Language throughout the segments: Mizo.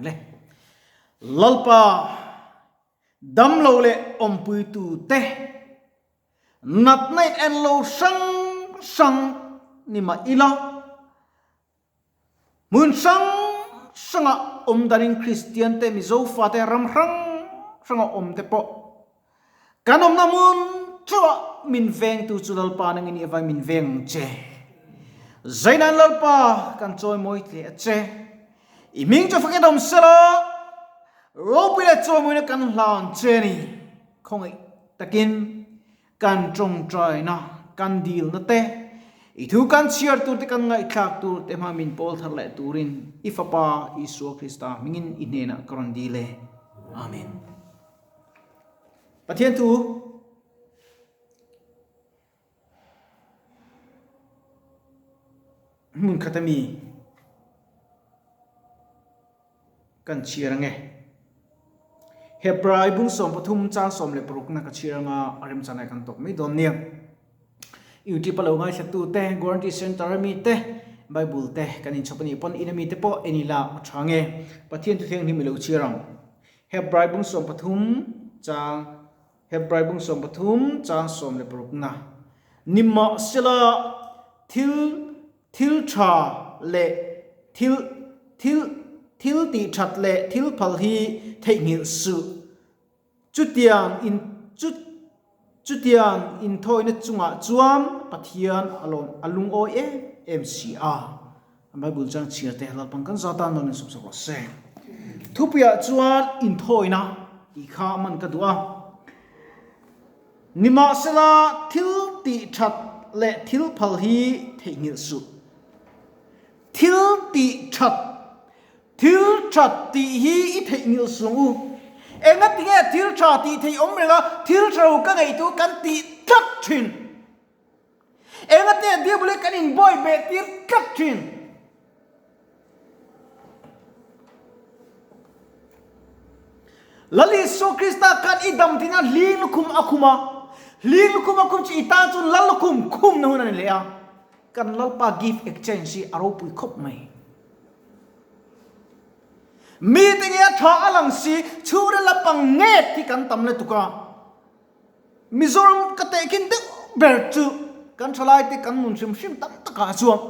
ang le. Lalpa damlo leh awmpuitu te natna in en lo hrang hrang ni mah ila, hmun hrang hrangah awm danin Kristian te Mizo fate ram hrang hranga awm te pawh kan awmna hmun theuhah min vengtu chu Lalpa nangin i vai min veng ang che. Zainan Lalpa kan chawimawi hle a che. I hming chu fakin awm sela, ropui leh chawimawina kan hlan che a ni. Khawngaih takin kan tawngtaina, kan dilna te, i thu kan chhiar tur te kan ngaihthlak tur te hma min pawl thar leh turin i Fapa Isua Krista hmingin i hnenah ka rawn dil e. Amen. Pathian thu Hmun khat ami kan chhiar ange. Hebrai bung 13 chang 16 na ka chhiar anga a remchan lai kan tawk mai dawn nia. YouTube a lo ngaithla tu te, Guarantee Center ami te, Bible te kan inchhawp anih pawn in ami te pawh en ila a tha nge. Pathian thu thianghlim i lo chhiar ang. Hebrai bung 13 chang Hebrai bung 13 chang 16 na Nimahsela thil thil tha leh thil thil thil tih that leh thil phal hi theihnghilh suh. Chutiang in chu chutiang inthawina chungah chuan Pathian a lawm a lungawi em em si a. Bible chang chhiar te Lalpang kan za tan lo in sawm sak rawh se. Thupuiah chuan inthawina tih kha man ka duh a. Nimahsela thil tih that leh thil phal hi theihnghilh suh. Thil tih that, thil that tih hi i theihnghilh suh ang u. Engatinge thil tha tih theih awm reng a, thil tha lo ka ngaihtuah kan tih tlat thin. Engate Bible hi kan inbawi beh tir tlat thin. Lal Isua Krista khan i dam tina hling lukhum a khum a, hling lukhum a khum chu i tan chuan lal lukhum khum na hun a ni leh a. Kan Lalpa gift exchange hi a ropui khawp mai. Mi te nge a tha a lang si, chhungril a pang nget hi kan tam lutuk a. Mizoram ka tehkhin deuh ber chu kan thalai te kan nun hrim hrim tam takah chuan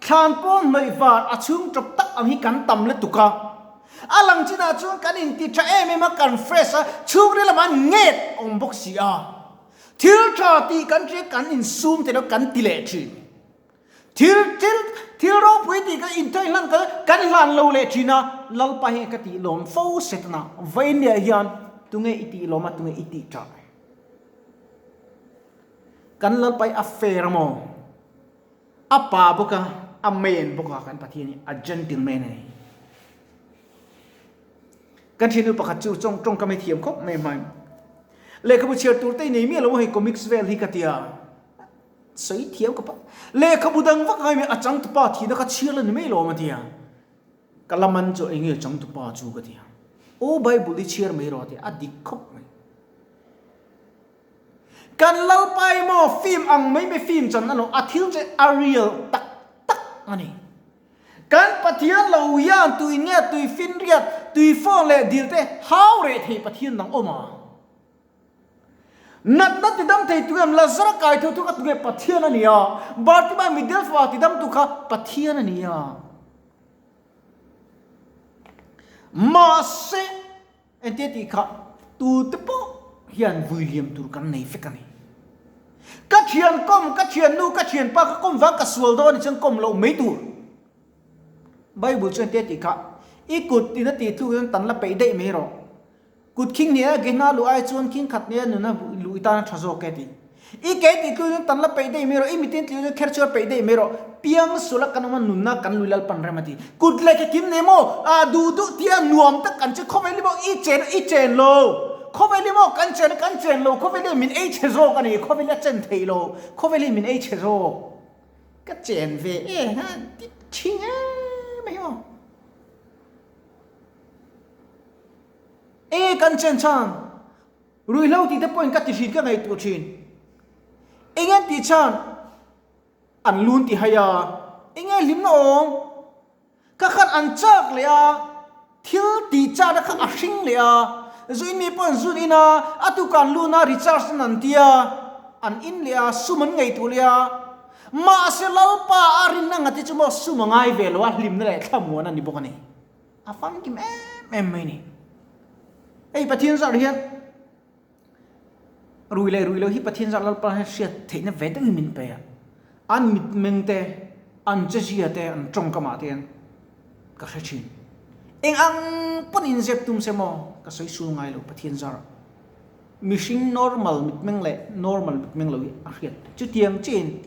thlan pawn hnawih var a chhung tawp tak ang hi kan tam lutuk a, a lang chinah chuan kan inti tha em em a, kan fresh a, chhungril lamah nget awm bawk si a, thil tha tih kan hria kan insum theih loh kan ti leh thin. Thil thil thil ropui tih ka inthawi hlan ka kan hlan lo leh thin a, Lalpa hi ka tih lawm fo Setana Vainia hian tunge i tih lawm a tunge i tih tah? Kan Lalpa hi a fair a maw? A pa bawk a, a man bawk a kan Pathian hi a gentleman a ni. Kan thiannu pakhat chu tawng tawngkam hi thiam khawp mai hmai. Lehkhabu chhiar tur te i nei miah lo a hei comics vel hi ka ti a. Sawi thiam ka pa. Lehkhabu dang vak ngai mai a changtupa thihna kha chhiar la ni mai lo a ti a. Ka la man chu eng nge changtupa chu ka ti a. Aw Bible hi chhiar mai rawh a ti a, a dik khawp mai. Kan Lalpa hi maw film ang mai mai film chan a lo, a thil chu a real tak tak a ni. Kan Pathian lo hian tui nge tui finriat, tui fawn leh dil te hau reh thei Pathian dang awm a. Natna tidam thei tu em? Lazara kai tho tu kha tunge Pathian a ni a, Bartimai mitdel fapa tidam tu kha Pathian a ni a. Mahse, entia tih kha tute pawh hian vui liam tur kan nei vek a ni. Ka thian kawm, ka thiannu, ka thianpa ka kawm vang ka sual dawn a ni chuan kawm loh mai tur. Bible chuan entia tih kha i kut ina tih tluk hian tan la peih daih mai rawh. Kut khing nia ge hna luh ai chuan khing khat nia nuna luh i tan a tha zawk e ti. I ke tih tluin in tan la peih daih mai rawh, i mitin tluin in kher chhuar peih daih mai rawh, piang sul a kan awm a nunna kan lui lalpan rem a ti. Kut leh ke kim nei maw, ah duh duh tia nuam tak kan che khawvel hi maw i chen i chen lo, khawvel hi maw kan chen kan chen lo, khawvel hi min ei chhe zawk a ni, khawvel hi a chen theih lo, khawvel hi min ei chhe zawk. Ka chen ve e ha ti thin em mai maw. E kan chen chhan, ruihhlo tih te pawhin ka ti thin ka ngaihtuah thin. Eng an tih chhan, an lun ti hai a, eng nge hlimna awm? Ka khan an chak leh a, thil I châk na kha a hring leh a, zu in mi pawh an zun in a, a tuk an lun a recharge nan an tia, an in leh a, sum an ngaihtuah leh a. Mahse Lalpa a rinna ngati chu maw sum a ngai ve lo a, hlimna leh thlamuan a ni bawk a ni. A famkim em em mai a ni. Hei Pathian zar hian rui leh rui lo hi Pathian zar Lalpa hian hriat theihna ve deuhin min pe a. An mitmeng te, an chezia te, an tawngkamah te hian ka hre thin. Eng ang pawn inzep tum se maw ka sawi sul ngai lo Pathian zar. Mihring normal mitmeng leh normal mitmeng lo hi a hriat. Chutiang chiahin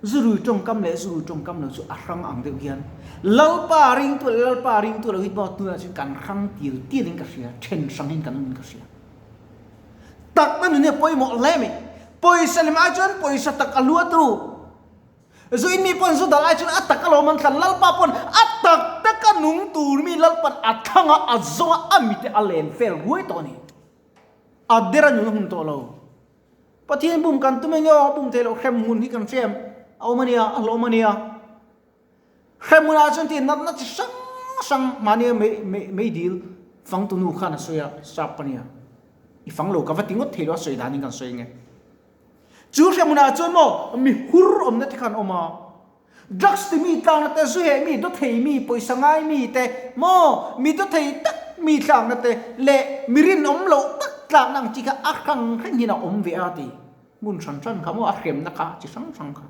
zurui tawngkam leh zurui tawngkam lo chu a hrang ang deuh hian Lalpa ringtu leh Lalpa ringtu lo hi maw tunah chuan kan hrang tir tirin ka hria, then hrangin kan awmin ka hria. Takna nun hi a pawimawh hle mai. Pawisa lem ai chuan pawisa tak a luat ru. Zu in mi pawn zu dal ai chuan a tak alawm an thlan Lalpa pawn a tak tak a nung tur mi Lalpan a thlang a a zawng a a mite a len fel ruai tawh a ni. A der a nun a hun tawh lo. Pathian bum kan tum eng emaw a bum theih loh hrem hmun hi kan hriam a awm a nia a hlawm a nia. Hrem hmunah chuan tih natna chi hrang hrang mahnia mei mei meidil fangtu nu khan a sawi a sap a nia. I fang lo ka va ti ngawt thei lo a sawi danin kan sawi nge. Chu hremhmunah chuan maw mi hur awmna te kha an awm a, drugs ti mi tlangna te, zu heh mi, dawthei mi, pawisa ngai mi te, maw mi dawthei tak mi tlangna te leh mi rinawm loh tak tlakna ang chi kha a hrang hrang hian a awm ve a ti. Hmun hran hran kha maw a hremna kha chi hrang hrang kha.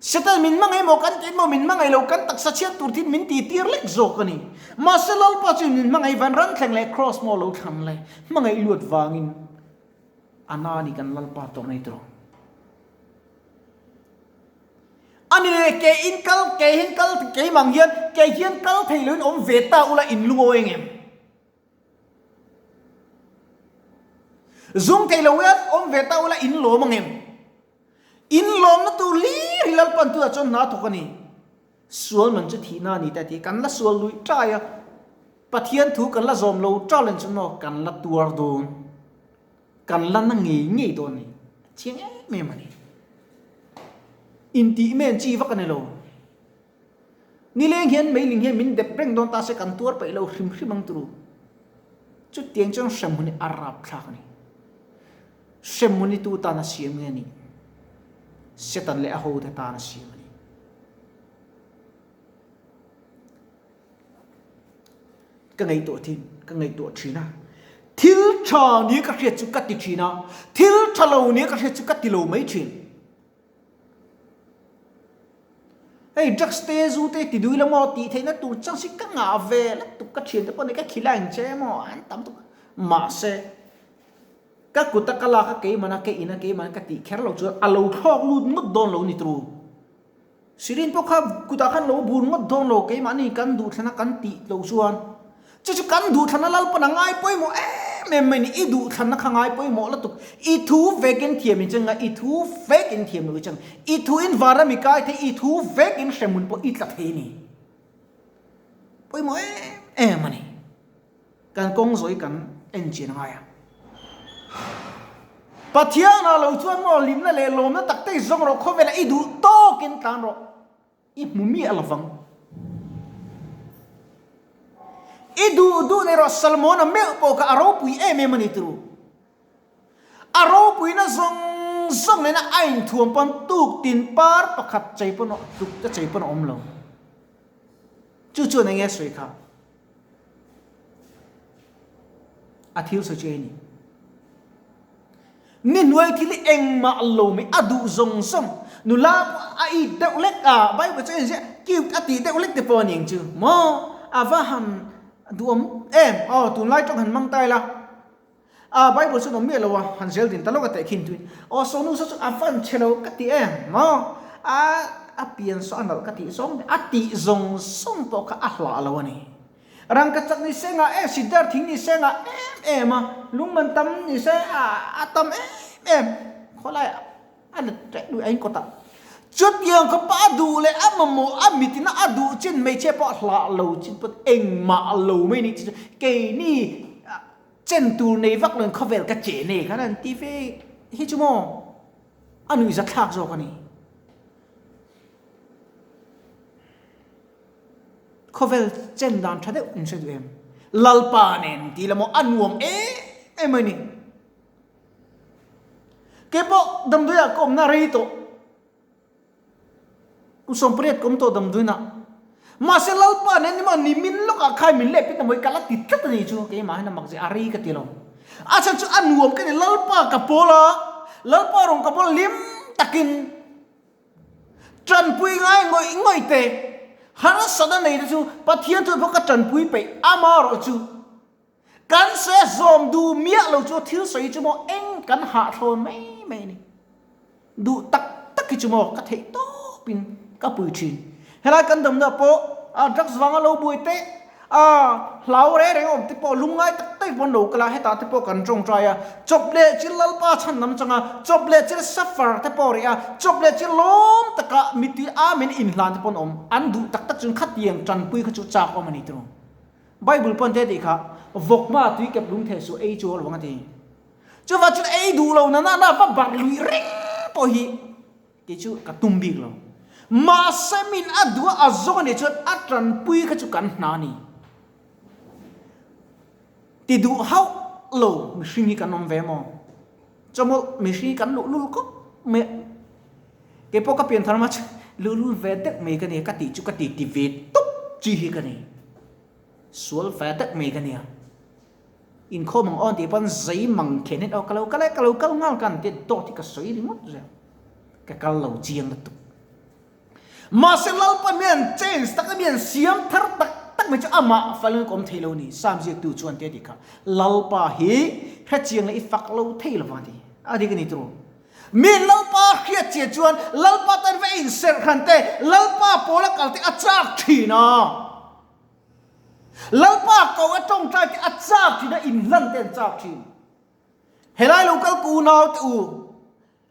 Satan min hmangaih maw kan ti maw min hmangaih lo kan taksa chhiat tur thin min ti tir lek zawk a ni. Mahse Lalpa chu min hmangaih van ran thleng leh kraws maw lo thlan le hmangaih luat vangin a na ni kan Lalpa tawrh nei tawh. A ni leh ke in kal ke hian kal keimah ang hian ke hian kal thei loin awm ve ta ula in lungawi ngem. Zung thei lo hian awm ve ta ula in lawm angem. In lawmna tur hlir hi Lalpan tunah chuan hna thawk a ni. Sual man chu thihna a ni ta tih kan la sual lui ṭai a, Pathian thu kan la zawm lo ṭal en chu maw kan la tuar dawn, kan la na ngei ngei dawn a ni. A chiang em em a ni. Intih men chi vak a ni lo. Nileng hian meiling hian min dep reng dawn ta se kan tuar peih lo hrim hrim ang turu. Chutiang chuan hremhmun hi a rapthlak a ni. Hremhmun hi tu tan a siam nge ni? Satan leh a hote tan a siam a ni. Ka ngaihtuah thin, ka ngaihtuah thin a. Thil tha nia ka hriat chu ka ti thin a, thil tha lo nia ka hriat chu ka ti lo mai thin. Hei drugs te zu te ti dui la maw tih theihna tur chang si ka ngah ve lutuk ka thiante pawh nei ka khilai ang che maw an tam tuk mahse ka kut a ka lak a keimahna ka in a keimahna ka tih kher lo chuan a lo thlawk lut ngawt dawn lo ni turu Sirin pawh kha kutah khan lo bur ngawt dawn lo keimahni kan duhthlana kan tih loh chuan Chu chu kan duhthlanna Lalpan a ngai pawimawh em em mai ni, i duhthlanna kha ngai pawimawh lutuk. I thu vekin thiam in cheng a, i thu vekin thiam lo i cheng. I thu in vanram i kai thei, i thu vekin hremhmun pawh i tla thei ni. Pawimawh em em a ni. Kan kawng zawh hi kan en chian a ngai a. Pathian ah lo chuan maw hlimna leh lawmna tak te i zawng rawh, khawvelah i duh tawkin tlan rawh. I hmu miah lovang. I duh duh nei rawh Salmona meuh pawh kha a ropui em em a ni turu. A ropuina zawng zawng nena a inthuam pawn tuk tin par pakhat chei pawn tuk te chei pawn a awm lo. Chu chuan eng nge sawi kha? A thil sawi chu ei a ni. Ni hnuai thil hi engmah lo mai a duh zawng zawng. Nula pawh a it deuh lek a, Bible chu a inziah cute a tih deuh lek te pawh a ni ang chu maw? A va han duhawm em? Aw tunlai tawng han hmang ta ila. A Bible chuan awm miah lo a, han zel din ta lawk a teh khin tuin. Aw sawnu saw chu a van chhe lo ka ti em maw? A a pian saw a nalh ka tih zawng a tih zawng zawng pawh kha a hlah lo a ni. Rangkachak ni se ngah em, sidar thing ni se ngah em em a, lungman tam ni se a tam em em, khawlai a let reng lui a in kawt ah. Chutiang khawpa a duh leh a mamawh a mitin a a duh chin hmeichhia pawh a hlah lo chin pawh engmah lo mai ni chu keini chen tur nei vak loin khawvel ka che nei khan an ti ve hi chu maw a nuihzathlak zawk a ni. Khawvel chen dan tha deuh in hre duh em? Lalpa nen ti la maw a nuam em em mai ni. Keipawh damdawiah ka awmna rei tawh. Kum 18 ka awm tawh damdawiinah. Mahse Lalpa nen ni maw nimin lawkah khai min leh pit na mawi ka la ti tlat a ni chu keimah hian a mak zia a rei ka ti lo. A chhan chu a nuam ka ni Lalpa ka pawl a, Lalpa rawn ka pawl hlim takin Tanpui ngai ngawih ngawih teh. Harsatna nei te chu Pathian chuan pawh ka tanpui peih amarawh chu kan se zawm duh miah lo chu thil sawi chu maw eng kan hahthlawn mai mai a ni. Duh tak tak hi chu maw ka theih tawpin ka pui thin. Helai kan damna pawh drugs vanga lo buai teh A hlau reng reng awm te pawh lungngai tak tak pawn lo kal a, hetah te pawh kan tawngtai a, chawp leh chil Lalpa chhan lam changa, chawp leh chil suffer te pawh reh a, chawp leh chil lawm taka mittui Amen inhlan te pawn awm, an duh tak tak chuan khatiang tanpui kha chu chak awm a ni tiraw. Bible pawn te tih kha, vawkma tui kep lung theh suh ei chu a lo ang a ti. Chuvang chuan ei duh lo na na na va barh luih reng pawh hi. Kei chu ka tum bik lo. Mahse min a duh a, a zawng a nih chuan a tanpui kha chu kan hna a ni. Ti duh hauh lo mihring hi kan awm ve maw? Chawmawlh mihring hi kan luhlul khawp mai a. Kei pawh ka pian thar hma chu luhlul ve deuh mai ka ni a, ka tih chu ka ti ti ve tawp chi hi ka ni. Sual ve deuh mai ka nia. Inkhawm ang aw tih pawn zei mang khen hian aw ka lo kal e, ka lo kal nghal ka an tia dawt hi ka sawi ringawt zel. Ka kal lo chiang lutuk. Mahse Lalpa mian change tak a mian siam thar tak tak mai chu amah falin ka awm thei lo ni. Psalm ziaktu chuan tia tih kha Lalpa hi hrechiang leh i fak lo thei lo va ti. A dik a ni tiraw? Min Lalpa hriat chian chuan Lalpa tan va inserh hran te, Lalpa pawla kal te a chak thin a. Lalpa ko a tawngtai te a chak thin a, inhlan te an chak thin. Helai lo kal ku unau te u,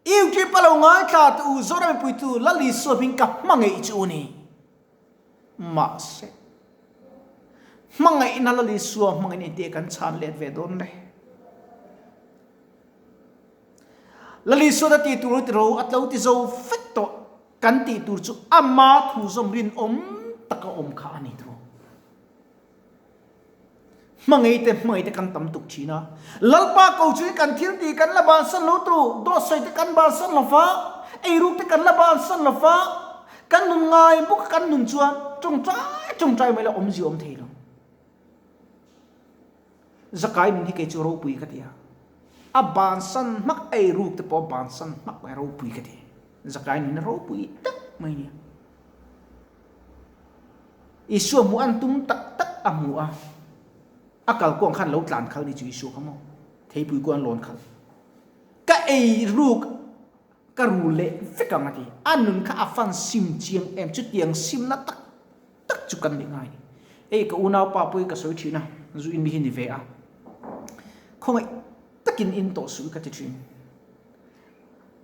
YouTube a lo ngaithla te u, Zoram mipuitu Lal Isua hming ka hmangaih chu u ni. Mahse, hmangaihna Lal Isua hmangin engtiah kan chhan let ve dawn le? Lal Isua ta ti tur ti ro a tlo ti zo vek tawh. Kan tih tur chu ama thu zawm rinawm taka awm kha a ni tawh. Hmangaih te hmangaih te kan tam tuk thin a. Lalpa ko chu kan thil tih kan la bansan lo tu, dawt sawi te kan bansan lo va, eiruk te kan la bansan lo va, kan nun ngai bawk a kan nun chuan tawngtai tawngtai mai la awmzia awm thei lo. Zakai nun hi kei chu ropui ka ti a. A bansan hmak eiruk te pawh a bansan hmak mai ropui ka ti. Zakai nun ropui tak mai nia. Isua hmuh an tum tak tak a hmu a. A kal kuang khan lo tlan khal ni chu Isua kha maw. Theipui kuan lawn khal. Ka ei ruk ka ru leh vek ang a ti. A nun kha a fan sim chiang em chutiang simna tak tak chu kan ni ngai ni. Ei ka unau pa pawh hi ka sawi thin a, zu in mi hi ni ve a. Khawngaih takin in tawh suh ka ti thin.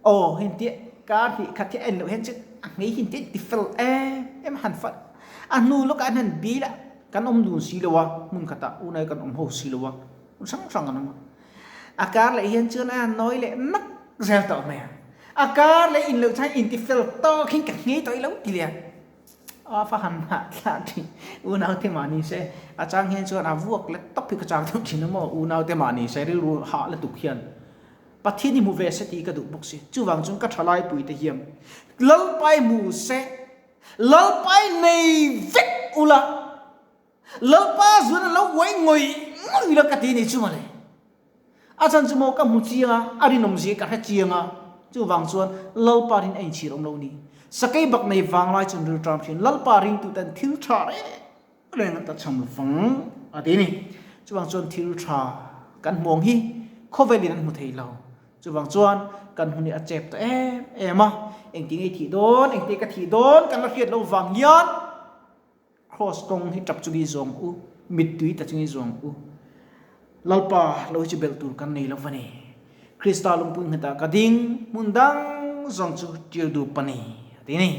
Aw heng tih kar hnih khat hi a en loh hian chuan a nghei hi ti fel em em a han fat a hnu lawkah hian han bil a kan awm dun si lo a hmun khatah unai kan awm ho si lo a hmun hrang hrang an awm a a kar leh hian chuan a nawi leh nak zel tawh mai a a kar leh in loh chuan inti fel tawk hian ka nghei tawh ilo ti leh a a fa han hah thlah thin unau te mah ni se a chang hian chuan a vuak leh tawp hi ka chang deuh thin a maw unau te mah ni se rilru hah lutuk hian. Pathian i hmu ve se tih ka duh bawk si. Chuvang chuan ka thalai puite hian Lalpai hmu se, Lalpai nei vek ula, Lalpa zuan a lo uai ngawih ngawih la ka ti ni chu mawle. A chhan chu maw ka hmu chiang a, a rinawmzia ka hre chiang a, chuvang chuan Lalpa rin a inchhir awm lo ni. Sakei bak nei vanglai chuan rilṭam thin Lalpa ringtuten thil tha reng reng an ta cham vang a ti a ni. Chuvang chuan thil tha kan hmu ang hi khawvelin an hmu thei lo. Chuvang chuan kan hun hi a chep ta em em a, engti nge i thih dawn, engti ka thih dawn kan la hriat loh vang hian Kraws kawng hi tap chungi zawng u, mittui ta chungi zawng u. Lalpa lo hi chu belh tur kan nei lo va ni. Krista lungpui nghetah ka ding, hmun dang zawng chu ṭiau dup pa ni a ti a ni.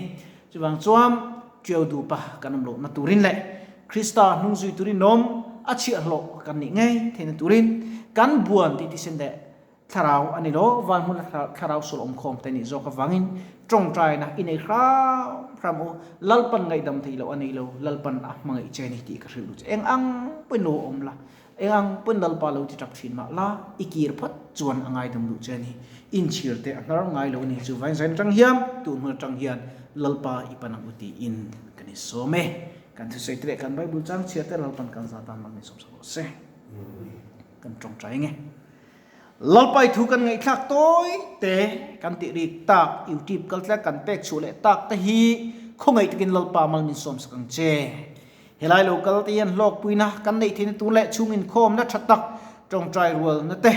Chuvang chuan ṭiau dupa kan awm lohna turin leh Krista hnung zui turin awm a chhiahhlawh kan nih ngei theihna turin kan buan tih thisen leh. Thlarau a ni lo, van hmuna thlarau sual awm khawm te nih zawk avangin tawngtaina i nei hram hram u, Lalpan ngaihdam theih loh a nei lo, Lalpan a hmangaih che a ni tih ka hrilh duh che. Eng ang pawhin lo awm la, eng ang pawhin Lalpa lo ti tap thin mah la, i kir phawt chuan a ngaidam duh che a ni. Inchhir te a hnar ngai lo a ni. Chuvain zain atang hian, tun hun atang hian Lalpa i pan ang u tiin kan insawm e. Kan thusawi te leh kan Bible chang chhiar te Lalpan kan za tan mal min sawm sak rawh se. Kan tawngtai nge. Lalpai thu kan ngaihthlak tawi te kan tih rik tak YouTube kal tlat kan pek chhuah leh tak te hi khawngaih takin Lalpa mal min sawm sak ang che. Helai lo kal te hian hlawkpuina kan neih theihna tur leh chhung inkhawmna tha tak tawngtai rualna te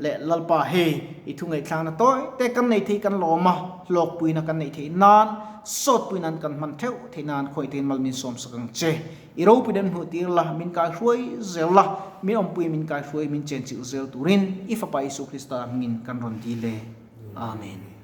leh Lalpa hei i thu ngaihthlakna tawi te kan nei thei kan lawm a, hlawkpuina kan neih theih nan sawtpui nan kan hman theuh theih nan khawngaih takin mal min sawm sak ang che. I ropui den hmuh tir la, min kai hruai zel la, min awmpui min kai hruai min chen chilh zel turin i Fapa Isu Krista hmingin kan rawn dil e. Amen.